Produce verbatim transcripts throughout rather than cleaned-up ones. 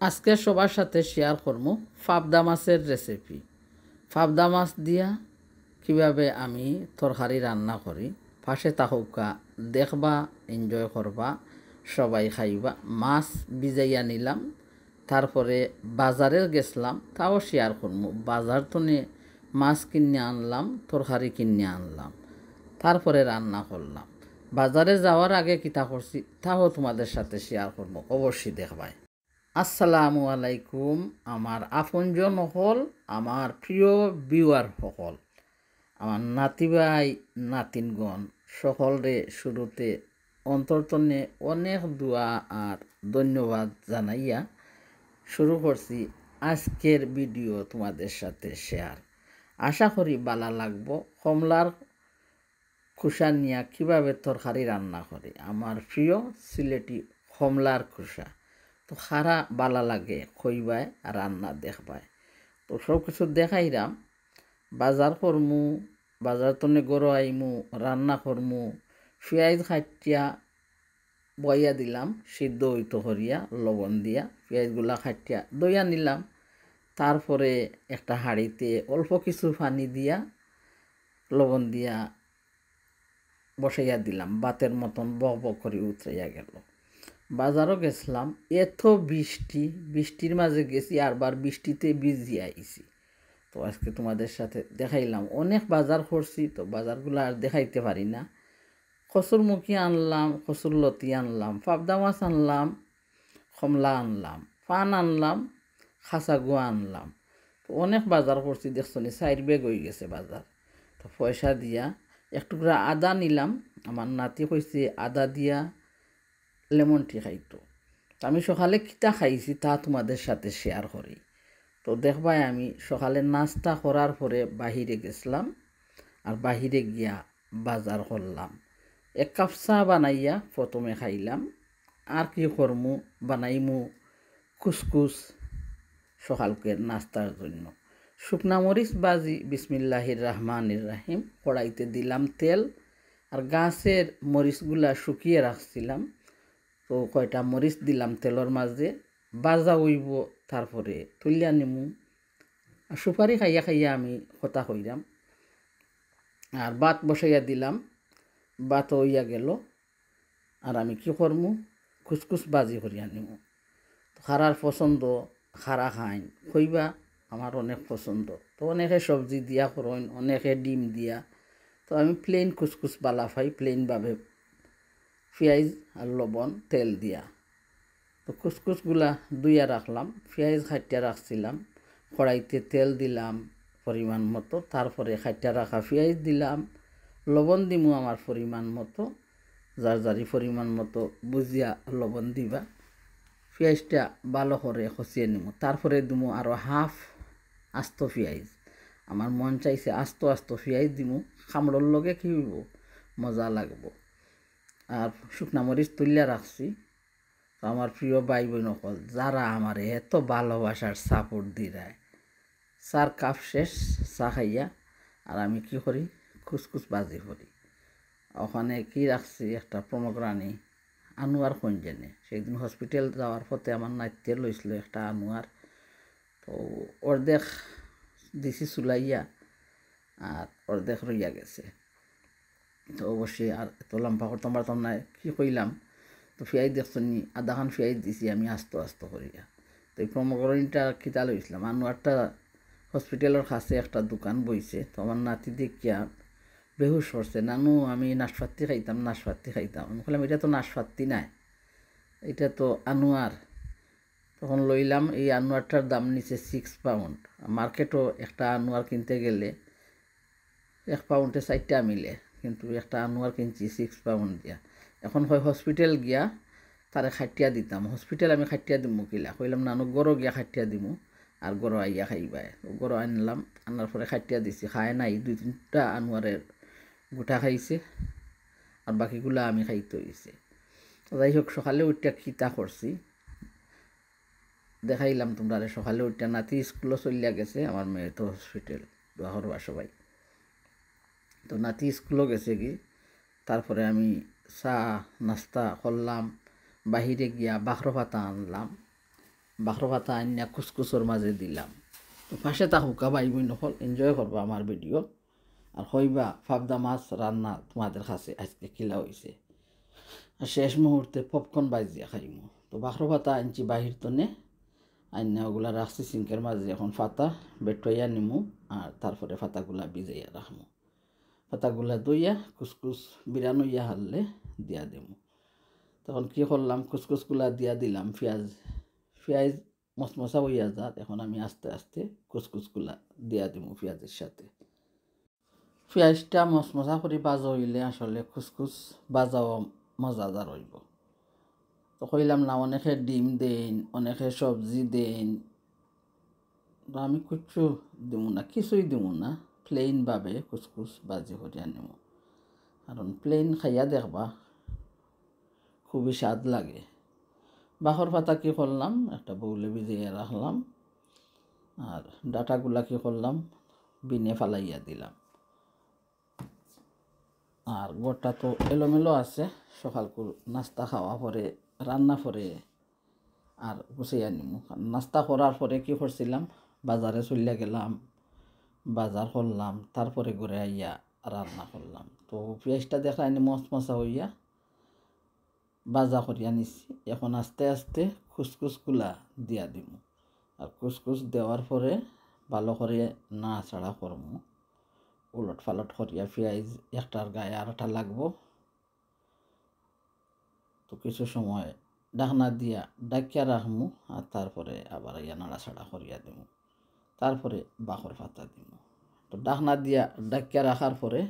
আজকে সবার সাথে শেয়ার করমু পাবদা মাছের রেসিপি। পাবদা মাছ দিয়া কিভাবে আমি তরকারি রান্না করি, পাশে থাকউক্কা, দেখবা, এনজয় করবা, সবাই খাইবা। মাছ ভিজাইয়া নিলাম, তারপরে বাজারে গেছলাম, তাও শেয়ার করমু। বাজার তনে মাছ কিনিয়া আনলাম, তরকারি কিনিয়া আনলাম, তারপরে রান্না করলাম। বাজারে যাওয়ার আগে কিতা করছি, তাও তোমাদের সাথে শেয়ার করমু, অবশ্যই দেখবায়। আসসালামু আলাইকুম, আমার আপনজন অকল, আমার প্রিয় ভিউয়ার অকল, আমার নাতি ভাই নাতিনগণ, সকলরে শুরুতে অন্তর তনে অনেক দোয়া আর ধন্যবাদ জানাইয়া শুরু করছি আজকের ভিডিও তোমাদের সাথে শেয়ার। আশা করি বালা লাগবো। কমলার খোসা নিয়া কিভাবে তরকারি রান্না করি, আমার প্রিয় সিলেটি কমলার খোসা। তো কারা বালা লাগে কইবায়, রান্না দেখবায়। তো সব কিছু দেখাইরাম, বাজার করমু, বাজার তনে ঘরো আইমু, রান্না করমু। পিয়াইজ কাটিয়া বইয়া দিলাম, সিদ্ধ অইতো করিয়া, লবণ দিয়া পিয়াইজগুলা কাটিয়া ধইয়া নিলাম। তারপরে একটা হাঁড়িতে অল্প কিছু পানি দিয়া, লবণ দিয়া বসাইয়া দিলাম, ভাতের মতন বক বক করি উতরাইয়া গেল। বাজারও গেছলাম, এত বৃষ্টি, বৃষ্টির মাঝে গেছি, আরবার বৃষ্টিতে ভিজিয়া আইছি। তো আজকে তোমাদের সাথে দেখাইলাম, অনেক বাজার করছি, তো বাজারগুলা আর দেখাইতে পারি না। কচুর মুখি আনলাম, কচুর লতি আনলাম, পাবদা মাছ আনলাম, কমলা আনলাম, পান আনলাম, খাসা গুয়া আনলাম। তো অনেক বাজার করছি, দেখছো নি, চাইর ব্যাগ অইগেছে বাজার। তো পয়সা দিয়া এক টুকরা আদা নিলাম, আমার নাতি কইছে আদা দিয়া লেমন টি খাইতো। তো আমি সকালে কিতা খাইছি তা তোমাদের সাথে শেয়ার করি। তো দেখবায় আমি সকালে নাস্তা করার পরে বাহিরে গেছলাম, আর বাহিরে গিয়া বাজার করলাম। এক কাপ চা বানাইয়া প্রথমে খাইলাম, আর কি করমু, বানাইমু কুসকুস সকালকের নাস্তার জন্য। শুকনা মরিচ ভাজি, বিসমিল্লাহির রহমানির রহিম, কড়াইতে দিলাম তেল, আর গাছের মরিচগুলা শুকিয়ে রাখছিলাম, তো কয়টা মরিচ দিলাম তেলর মাঝে, ভাজা অইবো, তারপরে তুলিয়া নিমু। আর সুপারি খাইয়া খাইয়া আমি কথা কইরাম। আর ভাত বসাইয়া দিলাম, ভাত অইয়া গেল। আর আমি কি করমু, কুসকুস ভাজি করিয়া নিমু। তো কারার পছন্দ, কারা খাইন, কইবা, আমার অনেক পছন্দ। তো অনেকে সবজি দিয়া করইন, অনেকে ডিম দিয়া। তো আমি প্লেন কুসকুস বালা পাই, প্লেন ভাবে পিয়াইজ আর লবণ তেল দিয়া। তো কুসকুসগুলা ধুইয়া রাখলাম, পিয়াইজ কাটিয়া রাখছিলাম, কড়াইতে তেল দিলাম পরিমাণ মতো, তারপরে কাটিয়া রাখা পিয়াইজ দিলাম, লবণ দিমু আমার পরিমাণ মতো, যার যারি পরিমাণ মতো বুঝিয়া লবণ দিবা। পিয়াইজটা ভালো করে কষিয়ে নিমু, তারপরে দিমু আরও হাফ আস্ত পিয়াইজ। আমার মন চাইছে আস্ত আস্ত পিয়াইজ দিমু, কামড়র লগে কি অইবো, মজা লাগবো। আর শুকনা মরিচ তুলিয়া রাখছি। তো আমার প্রিয় ভাই বোন অকল, যারা আমারে এত ভালোবাসার সাপোর্ট দিরায়, চার কাপ শেষ চা খাইয়া, আর আমি কি করি, কুসকুস ভাজি করি। ওখানে কি রাখছি, একটা পমগ্রানি আনোয়ার কইন যেনে, সেই দিন হসপিটাল যাওয়ার পথে আমার নাতিয়ে লইছিল একটা আনোয়ার, তো অর্ধেক দিছি চুলাইয়া, আর অর্ধেক রইয়া গেছে। তো অবশ্যই আর এত লম্বা করতাম পারতাম না, কি কইলাম। তো পিয়াইজ দেখছো নি, আধাখান পিয়াইজ দিছি আমি আস্ত আস্ত করিয়া। তো এই পমগ্রানিটা কিতা লইছিলাম, আনোয়ারটা হসপিটালর কাছে একটা দোকান বইছে, তো আমার নাতি দেখিয়া বেহুশ করছে, "নানু, আমি নাশপাতি খাইতাম, নাশপাতি খাইতাম।" আমি কইলাম, "এটা তো নাশপাতি নায়, এটা তো আনোয়ার।" তখন লইলাম, এই আনোয়ারটার দাম নিছে সিক্স পাউন্ড। মার্কেটো একটা আনোয়ার কিনতে গেলে এক পাউন্ডে চাইরটা মিলে, কিন্তু একটা আনোয়ার কিনছি সিক্স পাউন্ড দিয়া। এখন কয় হসপিটাল গিয়া তারে কাটিয়া দিতাম। হসপিটাল আমি কাটিয়া দিমু কিলা? কইলাম, "নানু, ঘরো গিয়া কাটিয়া দিমু, আর ঘরো আইয়া খাইবায়।" তো ঘরো আনলাম, আনার পরে কাটিয়া দিছি, খায় নাই, দুই তিনটা আনোয়ারের গোটা খাইছে, আর বাকিগুলা আমি খাইতে অইছে। যাই হোক, সকালে উঠিয়া কিতা করছি দেখাইলাম তোমরারে। সকালে উঠিয়া নাতি স্কুলো চলিয়া গেছে, আমার মেয়ে তো হসপিটাল, দোয়া করবা সবাই। তো নাতি স্কুলো গেছে গি, তারপরে আমি চা নাস্তা করলাম, বাহিরে গিয়া বাখরো পাতা আনলাম, বাখর পাতা আনিয়া কুসকুসর মাঝে দিলাম। তো পাশে থাকউক্কা ভাই বইন অকল, enjoy করবা আমার video। আর কইবা পাবদা মাছ রান্না তোমাদের কাছে আজকে কিলা অইছে। আর শেষ মুহূর্তে popcorn ভাজিয়া খাইমু। তো বাখর পাতা আনছি বাহির তনে, আনিয়া ওগুলা রাখছি সিঙ্কর মাঝে। এখন পাতা বেটইয়া নিমু, আর তারপরে পাতাগুলা ভিজাইয়া রাখমু। পাতাগুলা ধইয়া কুসকুস বিরান অইয়া হারলে দিয়া দিমু। তখন কি করলাম, কুসকুসগুলা দিয়া দিলাম পিয়াজ। পিয়াজ মচমচা অইয়া যার, এখন আমি আস্তে আস্তে কুসকুসগুলা দিয়া দিমু পিয়াজর সাথে। পিয়াজটা মচমচা করি ভাজা অইলে আসলে কুসকুস ভাজাও মজাদার অইবো। তো কইলাম না, অনেকে ডিম দেইন, অনেকে সবজি দেইন, তো আমি কিচ্ছু দিমু না, কিছুই দিমু না, plain ভাবে কুসকুস ভাজি করিয়া নিমু। কারণ plain খাইয়া দেখবা, খুবই স্বাদ লাগে। বাখর পাতা কি করলাম, একটা bowlএ ভিজাইয়া রাখলাম, আর ডাটাগুলা কি করলাম, বিনে ফালাইয়া দিলাম। আর ঘরটা তো এলোমেলো আছে, সকালকুর নাস্তা খাওয়া পরে, রান্না পরে আর গুছাইয়া নিমু। নাস্তা করার পরে কি করছিলাম, বাজারে চলিয়া গেলাম, বাজার করলাম, তারপরে ঘরে আইয়া রান্না করলাম। তো পিয়াজটা দেখরায়নি মচমচা অইয়া ভাজা করিয়া নিছি। এখন আস্তে আস্তে কুসকুসগুলা দিয়া দিমু। আর কুসকুস দেওয়ার পরে ভালো করে নাড়াচাড়া করমু। উলট পালট করিয়া পিয়াজ একটার গায়ে আরটা লাগবো। তো কিছু সময় ঢাকনা দিয়া ঢাকিয়া রাখমু, আর তারপরে আবার আইয়া নাড়াচাড়া করিয়া দিমু। তারপরে বাখর পাতা দিমু। তো ঢাকনা দিয়া ঢাকিয়া রাখার পরে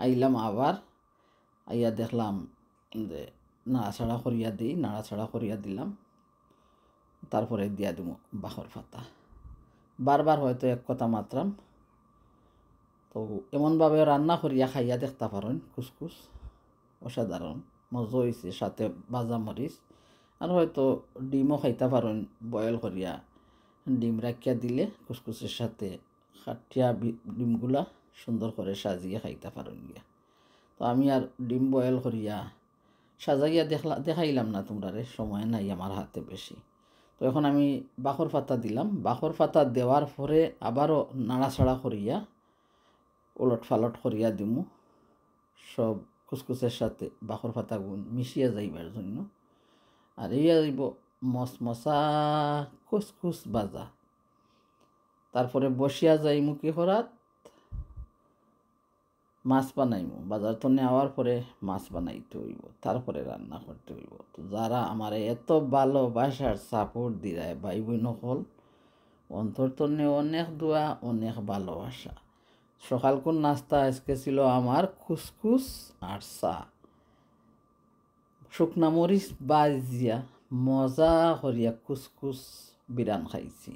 আইলাম আবার, আইয়া দেখলাম যে নাড়াচাড়া করিয়া দেই, নাড়াচাড়া করিয়া দিলাম, তারপরে দিয়া দিমু বাখর পাতা। বারবার হয়তো এক কথা মাতরাম, তো এমনভাবে রান্না করিয়া খাইয়া দেখতা পারইন কুসকুস, অসাধারণ মজা অইছে, সাথে ভাজা মরিচ। আর হয়তো ডিমও খাইতা পারইন, boil করিয়া ডিম রাখিয়া দিলে কুসকুসের সাথে কাটিয়া বি-, ডিমগুলা সুন্দর করে সাজিয়া খাইতা পারইন গিয়া। তো আমি আর ডিম boil করিয়া সাজাইয়া দেখলা-, দেখাইলাম না তোমরারে, সময় নাই আমার হাতে বেশি। তো এখন আমি বাখর পাতা দিলাম, বাখর পাতা দেওয়ার পরে আবারও নাড়াচাড়া করিয়া উলট পালট করিয়া দিমু, সব কুসকুসের সাথে বাখর পাতাগুন মিশিয়া যাইবার জন্য। আর ইয়া যাইব মচমচা কুসকুস ভাজা। তারপরে বসিয়া যাইমু কি করাত, মাছ বানাইমু। বাজার তো নেওয়ার পরে মাছ বানাইতে অইব, তারপরে রান্না করতে অইব। তো যারা আমারে এত ভালোবাসার support দিরায় ভাই বইন অকল, অন্তর তনে অনেক দোয়া, অনেক ভালোবাসা। সকালকুর নাস্তা আজকে ছিল আমার কুসকুস আর চা। শুকনা মরিচ ভাজিয়া মজা করিয়া কুসকুস বিরান খাইছি।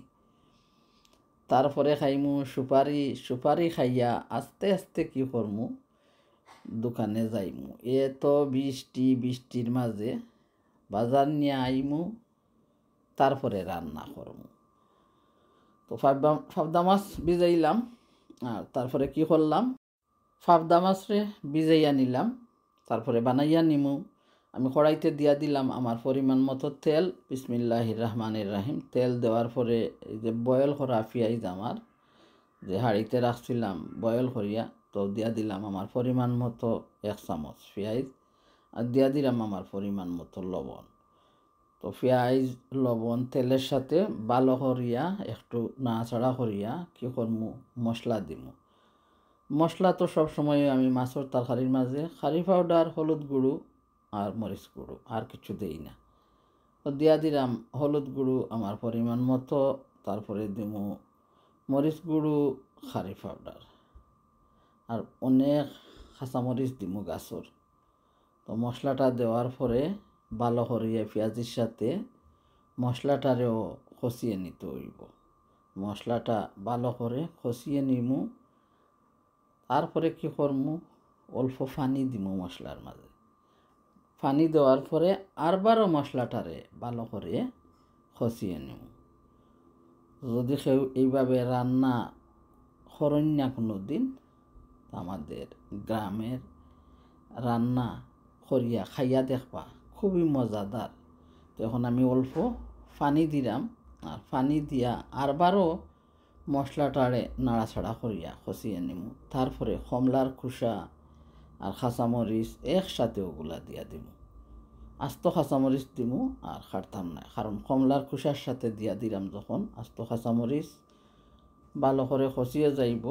তারপরে খাইমু সুপারি, সুপারি খাইয়া আস্তে আস্তে কি করমু, দোকানে যাইমু। এত বৃষ্টি, বৃষ্টির মাঝে বাজার নিয়া আইমু, তারপরে রান্না করমু। তো পাবদা, পাবদা মাছ ভিজাইলাম, আর তারপরে কি করলাম, পাবদা মাছরে ভিজাইয়া নিলাম, তারপরে বানাইয়া নিমু। আমি কড়াইতে দিয়া দিলাম আমার পরিমাণ মতো তেল, বিসমিল্লাহির রহমানির রহিম। তেল দেওয়ার পরে এই যে boil করা পিয়াইজ আমার, যে হাঁড়িতে রাখছিলাম boil করিয়া, তো দিয়া দিলাম আমার পরিমাণ মতো এক চামচ পিয়াইজ, আর দিয়া দিলাম আমার পরিমাণ মতো লবণ। তো পিয়াইজ, লবণ, তেলের সাথে ভালো করিয়া একটু নাড়াচাড়া করিয়া কি করমু, মশলা দিমু। মশলা তো সব সময় আমি মাছর তরকারির মাঝে curry powder, হলুদ গুঁড়ো আর মরিচ গুঁড়ো, আর কিছু দেই না। তো দিয়া দিলাম হলুদ গুঁড়ো আমার পরিমাণ মতো, তারপরে দিমু মরিচ গুঁড়ো, curry powder, আর অনেক কাঁচামরিচ দিমু গাছর। তো মশলাটা দেওয়ার পরে ভালো করিয়া পিয়াজির সাথে মশলাটারেও কষিয়ে নিতে অইব। মশলাটা ভালো করে কষিয়ে নিমু। তারপরে কি করমু, অল্প পানি দিমু মশলার মাঝে। পানি দেওয়ার পরে আরবারও মশলাটারে ভালো করে কষিয়ে নিমু। যদি কেউ এইভাবে রান্না করইন না কোনো দিন, তো আমাদের গ্রামের রান্না করিয়া খাইয়া দেখবা, খুবই মজাদার। তো এখন আমি অল্প পানি দিলাম। আর পানি দিয়া আরবারও মশলাটারে নাড়াচাড়া করিয়া কষিয়া নিমু। তারপরে কমলার খোসা আর কাঁচামরিচ একসাথে ওগুলা দিয়া দিমু। আস্ত কাঁচামরিচ দিমু, আর কাটতাম না, কারণ কমলার খোসার সাথে দিয়া দিলাম যখন আস্ত কাঁচামরিচ, ভালো করে কষিয়া যাইব।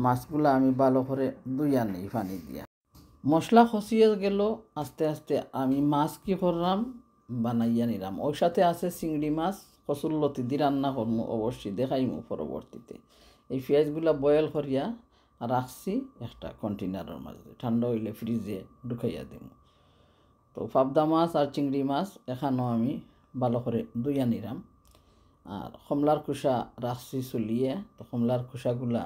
মাছগুলা আমি ভালো করে ধুইয়া নেই পানি দিয়া। মশলা কষিয়ে গেল আস্তে আস্তে। আমি মাছ কি করলাম, বানাইয়া নিলাম। ওর সাথে আছে চিংড়ি মাছ, কচুর লতি দি রান্না করমু, অবশ্যই দেখাইমু পরবর্তীতে। এই পিঁয়াজগুলা বয়েল করিয়া রাখছি একটা কন্টেইনারর মাঝে, ঠান্ডা হইলে ফ্রিজে ঢুকাইয়া দিমু। তো পাবদা মাছ আর চিংড়ি মাছ এখানো আমি ভালো করে ধুইয়া নিলাম। আর কমলার খোসা রাখছি চুলিয়ে, তো কমলার খোসাগুলা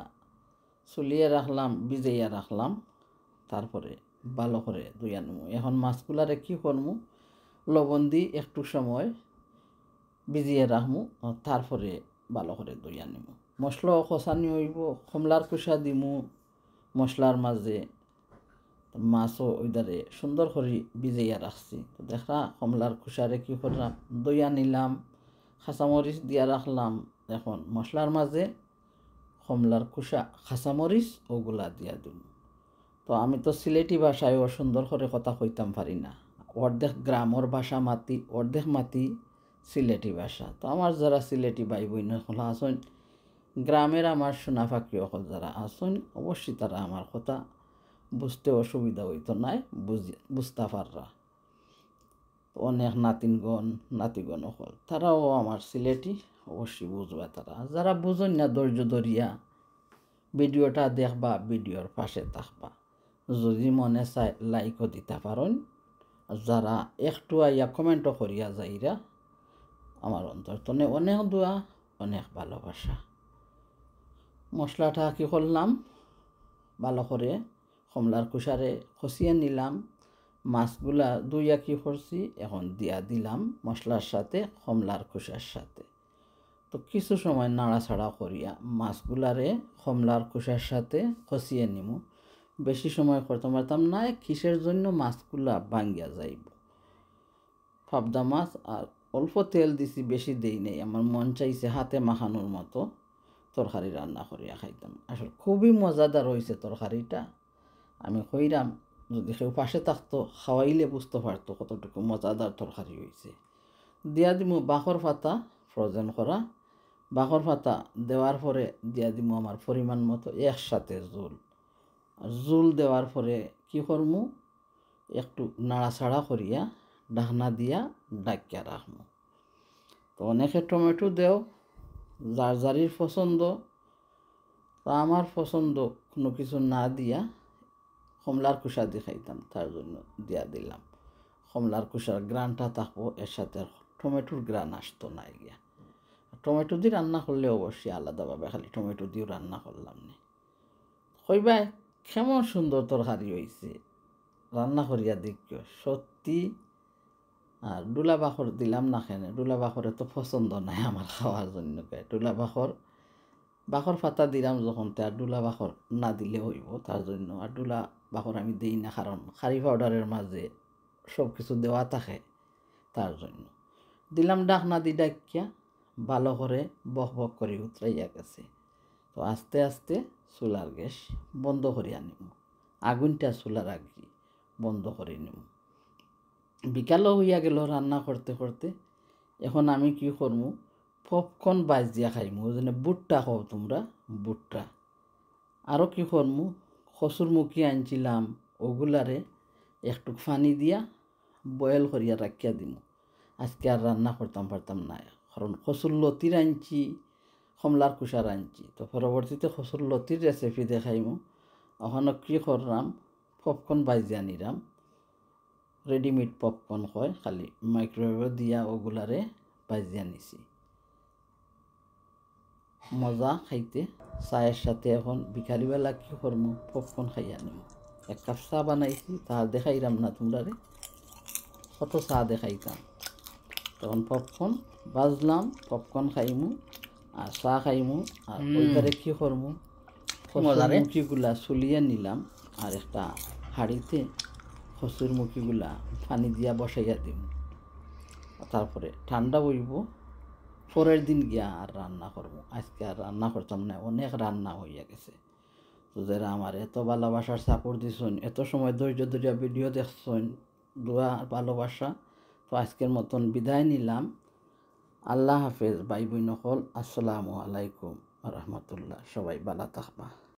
চুলিয়ে রাখলাম, ভিজাইয়া রাখলাম, তারপরে ভালো করে ধুইয়া নিমু। এখন মাছগুলারে কি করমু, লবণ দি একটু সময় ভিজিয়ে রাখমু, তারপরে ভালো করে ধুইয়া নিমু। মশলাও কষানি হইব, কমলার খোসা দিমু মশলার মাঝে, মাছও ওইদারে সুন্দর করে ভিজাইয়া রাখছি। তো দেখরা কমলার খোসারে কি করলাম, ধুইয়া নিলাম, কাঁচামরিচ দিয়া রাখলাম। এখন মশলার মাঝে কমলার খোসা, কাঁচামরিচ ওগুলা দিয়া দিমু। তো আমি তো সিলেটি ভাষায়ও সুন্দর করে কথা কইতাম পারি না, অর্ধেক গ্রামর ভাষা মাতি, অর্ধেক মাতি সিলেটি ভাষা। তো আমার যারা সিলেটি ভাই বইন হকল আছইন, গ্রামের আমার সোনা পাখি হকল যারা আছইন, অবশ্যই তারা আমার কথা বুঝতে অসুবিধা হইতো নায়, বুঝ-, বুঝতা পাররা। তো অনেক নাতিনগণ, নাতিগণ হকল, তারাও আমার সিলেটি, অবশ্যই বুঝবা তারা। আর যারা বুঝইন না, ধৈর্য ধরিয়া ভিডিওটা দেখবা, ভিডিওর পাশে থাকবা। যদি মনে চায়, লাইকও দিতা পারইন। আর যারা একটু আইয়া কমেন্টও করিয়া যাইরা, আমার অন্তর তনে অনেক দোয়া, অনেক ভালোবাসা। মশলাটা কি করলাম, ভালো করে কমলার খোসারে কষিয়ে নিলাম। মাছগুলা ধুইয়া কি করছি, এখন দিয়া দিলাম মশলার সাথে, কমলার খোসার সাথে। তো কিছু সময় নাড়াচাড়া করিয়া মাছগুলারে কমলার খোসার সাথে কষিয়ে নিমু। বেশি সময় করতাম পারতাম না, কিসের জন্য মাছগুলা ভাঙ্গিয়া যাইব। পাবদা মাছ আর অল্প তেল দিছি, বেশি দেই নাই। আমার মন চাইছে হাতে মাখানোর মতো তরকারি রান্না করিয়া খাইতাম। আসলে খুবই মজাদার হইছে তরকারিটা। আমি কইরাম, যদি কেউ পাশে থাকতো, খাওয়াইলে বুঝতে পারতো কতটুকু মজাদার তরকারি হইছে। দিয়া দিমু বাখর পাতা, ফ্রোজেন করা বাখর পাতা দেওয়ার পরে দিয়া দিমু আমার পরিমাণ মতো একসাথে জুল। আর জুল দেওয়ার পরে কি করমু, একটু নাড়াচাড়া করিয়া ঢাকনা দিয়া ঢাকিয়া রাখমু। তো অনেকে টমেটো দেও, যার যারির পছন্দ। তো আমার পছন্দ কোনো কিছু না দিয়া কমলার খোসা দি খাইতাম, তার জন্য দিয়া দিলাম। কমলার খোসার ঘ্রাণটা থাকবো, এর সাথে আর টমেটোর ঘ্রাণ আসতো না গিয়া। টমেটো দি রান্না করলে অবশ্যই আলাদাভাবে খালি টমেটো দিয়েও রান্না করলাম নি। কইবায়, কেমন সুন্দর তরকারি হইছে, রান্না করিয়া দেখিও, সত্যি। আর ডুলা বাখর দিলাম না কেনে, ডুলা বাখরে তো পছন্দ নাই আমার খাওয়ার জন্য। ডুলা বাখর, বাখর পাতা দিলাম যখন, তে আর ডুলা বাখর না দিলে হইব তার জন্য। আর ডুলা বাখর আমি দেই না, কারণ কারি পাউডারের মাঝে সব কিছু দেওয়া থাকে, তার জন্য। দিলাম ঢাকনা দি ঢাকিয়া, ভালো করে বক বক করে উতরাইয়া গেছে। তো আস্তে আস্তে চুলার গ্যাস বন্ধ করিয়া নিমু, আগুনটা চুলার আগে বন্ধ করে নিমু। বিকালও হইয়া গেল রান্না করতে করতে। এখন আমি কি করমু, পপকর্ন ভাজিয়া খাইমু, ওই জন্য ভুট্টা কও তোমরা, ভুট্টা। আরও কি করমু, কচুর মুখি আনছিলাম, ওগুলারে একটু পানি দিয়া বয়েল করিয়া রাখিয়া দিমু। আজকে আর রান্না করতাম পারতাম না, কারণ কচুর লতির আনছি, কমলার খোসার আনছি। তো পরবর্তীতে কচুর লতির রেসিপি দেখাইমু। ওখানে কি করলাম, পপকর্ন ভাজিয়া নিলাম, রেডিমেড পপকর্ন হয়, খালি মাইক্রোওয়েভে দিয়া ওগুলারে ভাজিয়া নিছি। মজা খাইতে। চায়ের সাথে এখন বিকালবেলা কি করমু, পপকর্ন খাইয়া নিমু। এক কাপ চা বানাইছি, তা আর দেখাইরাম না তোমরারে, কত চা দেখাইতাম। তখন পপকর্ন ভাজলাম, পপকর্ন খাইমু, আর চা খাইমু, আর হুম। ওইটারে কি করমু, মজা রে। কচুর মুখিগুলা ছুলিয়া নিলাম, আর একটা হাঁড়িতে কচুর মুখিগুলা পানি দিয়া বসাইয়া দিমু। তারপরে ঠান্ডা অইবো, পরের দিন গিয়া আর রান্না করমু। আইজকে আর রান্না করতাম না, অনেক রান্না অইয়া গেছে। তো যেরা আমার এত ভালোবাসার support দিছইন, এত সময় ধৈর্য ধরিয়া video দেখছইন, দোয়া আর ভালোবাসা। তো আইজকের মতন বিদায় নিলাম। আল্লাহ হাফেজ ভাই বইন অকল, আসসালামু আলাইকুম রহমতুল্লাহ। সবাই ভালা থাকবা।